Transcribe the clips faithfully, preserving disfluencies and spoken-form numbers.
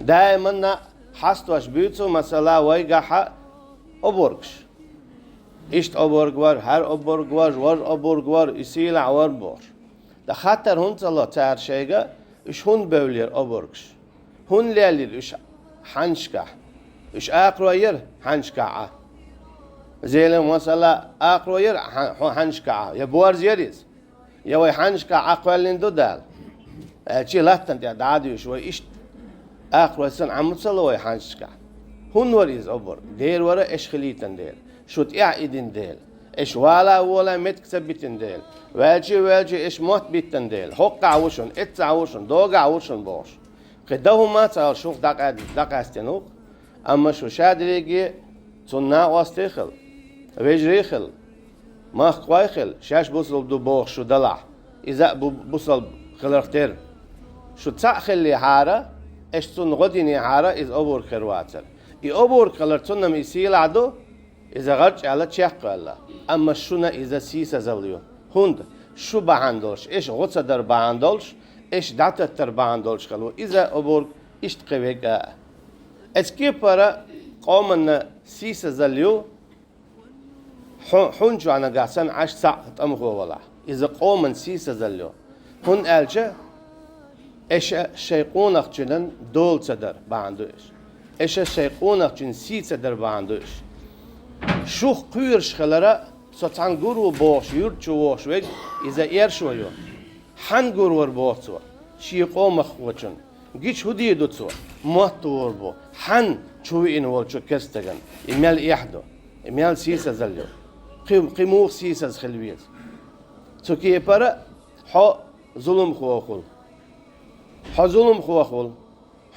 Даиманна хьастош буьйцу, масала, вайгахьа оборгаш. Иштта оборг вар, хӀара оборг вар, важа оборг вар, и сийлахь вар бохуш. Ткъа хаттар хӀунда ца ло цара шайга, уьш хӀунда бевллера оборгаш? ХӀунда леллера уьш хьаннашкахь? Уьш акхарой яра хьаннашкахь Ӏа? Зелен, масала, акхарой яра хьан-, хьо хьаннашкахь Ӏа? Я борз яра иза? Я вай хьаннашкахь Ӏакхоьллина ду Дала? Аьлча латтана тӀехь дӀа а дуьйш вай иштта акхарой санна Ӏа ма ца ло вай хьаннашкахь. ХӀунда вара иза оборг? Дера вара эш хилийтина дела. Шу тӀехь а идина дела. Эш вала а вола меттиг ца битина дела. Ваьлча а ваьлча эш мотт биттина дела. ХӀоккхахь ву шуна, эццахь ву шуна, догахь ву шуна бохуш. Кхин дан хӀума а ца хилла шух дӀакъаьд-, дӀакъаьстина ву-кх. Амма шу шадерриге цунна накъостий хила, вежарий хила, махкахой хила, шаьш бусалба ду бохуш шу далахь, иза а бу-, бусалба хиларх терра. Шу цхьаъ хиллехьара, эш цунна гӀо динехьара, иза оборг хир вацара. И оборг хилар цунна-м и сийлахь ду, иза гӀарчӀ аьлла чекхваьлла. Амма шуна иза сийсазалла ю. ХӀунда? Шу бахьана долуш, эш гӀо ца дар бахьана долуш, эш дӀататтар бахьана долуш хилла ву иза оборг, иштта кхин верг а. Эцу кепара къоманна сийсазалла ю, хьу-, хьуна чохь нагахь санна Ӏаш цхьаъ тӀамхо валахь. Иза къоман сийсазалла ю. ХӀунда аьлча эша шайн къонахчунан дола ца дар бахьана ду эш. Эша шайн къонахчун сий ца дар бахьана ду эш. Шух кхоьруш хилара, со цхьаьна гур ву бохуш, юрта чу вохуш верг, иза эршо ю. Хьан гур вара боху цо? Шен къомах вочун. Гича хӀун дийр ду цо? Мотт вор бу. Хьан чу виъна волчу керстаган? И мел эхь ду. И мел сийсазалла ю. Кхин, кхин муха сийсаз хила веза? Цу кепара хьо зуламхо хула. Хьо зуламхо хула.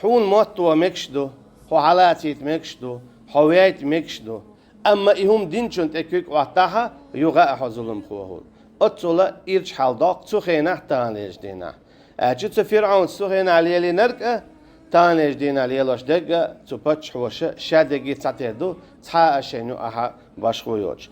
Хьуна мотт ван мегаш ду, хьо хьалацийта мегаш ду, хьо вейта мегаш ду. Амма и хӀума динчун тӀе куьг Ӏоттахьа, юха а хьо зуламхо хула. Оццула ирча хьал доккху цу хенахь таханлерчу дийнахь. Аьлча цу ФирӀаунца цу хенахь лелийнарг а, таханлерчу дийнахь лелош дерг а цу паччахьоша шадерриге цхьатера ду, цхьа а шайна юкъахьа башхо йоцуш.